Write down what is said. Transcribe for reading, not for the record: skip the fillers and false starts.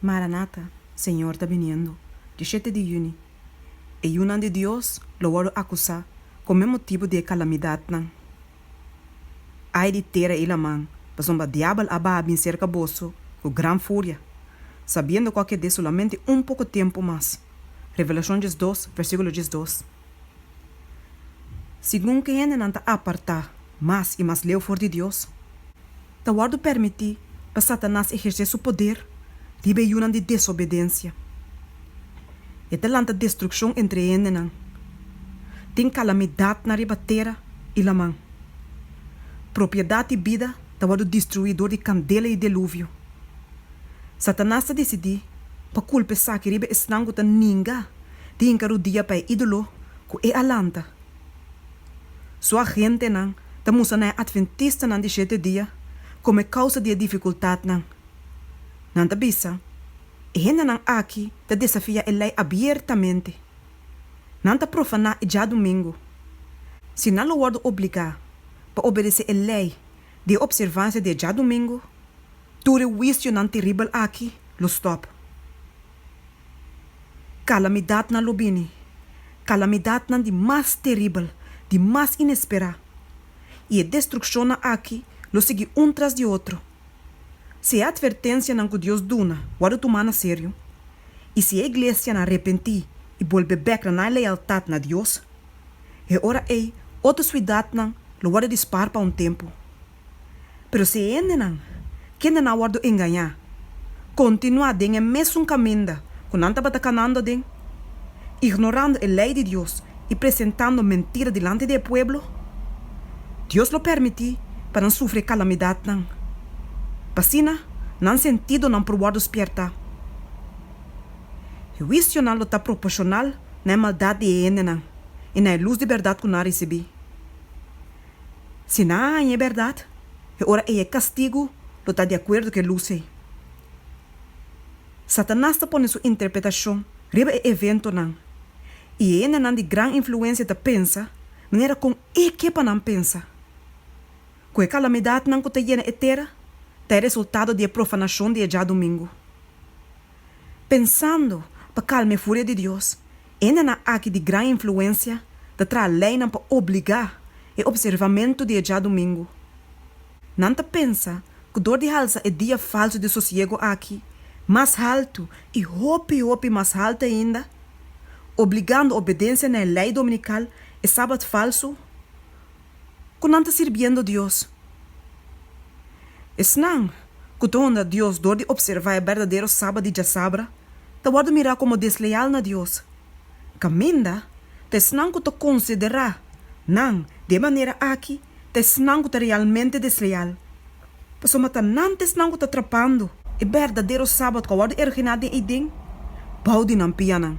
Maranatha, Señor ta biniendo, 17 di yüni, E yunan di Dios lo wòrdu akusá komo e motibu di e kalamidatnan. Ai di tera i laman, pasobra diabel a baha bin serka boso ku gran furia, sabiendo ku a ked'é solamente un poko tempu mas. Revelashon 12, versíkulo 12. Segun ku e hendenan ta apartá mas i mas leu for di Dios, ta wòrdu permití pa Satanas ehersé su poder riba e yunan di desobedensia. E ta lanta destrukshon entre e hendenan. Tin kalamidatnan riba tera i laman. Propiedat i bida ta wòrdu destruí dor di kandela i deluvio. Satanas ta disidí pa kulpa esaki riba esnan ku ta ninga di hinka rudia pa e ídolo ku e a lanta. Su agentenan ta mustra na e atventistanan di shete dia komo e kousa di e difikultatnan. Nan ta bisa, E hendenan aki ta desafiá e lei abiertamente. Nan ta profaná e djadumingu. Si nan lo wòrdu obligá pa obedesé e lei di e opservansia di e djadumingu, tur e huisionan teribel aki lo stòp. Kalamidatnan lo bini, kalamidatnan di mas teribel, di mas inesperá, i e destrukshonnan aki lo sigui un tras di otro. Si e atvertensianan ku Dios duna wòrdu tumá na serio, i si e iglesianan arepentí i bolbe bèk na nan lealtat na Dios, e ora ei otro suidatnan lo wòrdu di spar pa un tempu. Pero si e hendenan, kendenan a wòrdu engañá, kontinuá den e mesun kaminda ku nan tabata kanando aden, ignorando e lei di Dios i presentando mentira dilanti di e pueblo, Dios lo permití pa nan sufri e kalamidatnan, pa asina nan sentidonan por wòrdu spièrtá. E huisionan lo ta proporshonal na e maldat di e hendenan i na e lus di bèrdat ku nan a risibí. Si nan a haña e bèrdat, e ora ei e kastigu lo ta di akuerdo ku e lus ei. Satanas ta pone su interpretashon riba e eventonan, i e hendenan di gran influensia ta pensa manera kon e ke pa nan pensa. Ku e kalamidatnan ku ta yena e tera ta e resultado di e profanashon di e djadumingu. Pensando pa kalma e furia di Dios, e hendenan aki di gran influensia ta traha leinan pa obligá e opservamentu di e djadumingu. Nan ta pensa ku dor di halsa e dia falsu di sosiego aki mas haltu i hopi hopi mas haltu ainda, obligando obedensia na e lei dominikal, e sabat falsu, ku nan ta sirbiendo Dios. Esnan ku ta honra Dios dor di opservá e berdadero sabat di djasabra ta wòrdu mirá komo desleal na Dios. Kaminda ta esnan ku ta konsiderá nan di e manera aki ta esnan ku ta realmente desleal, pasobra ta nan ta esnan ku ta trapando e berdadero sabat ku a wòrdu eriginá den Edén bou di nan pianan.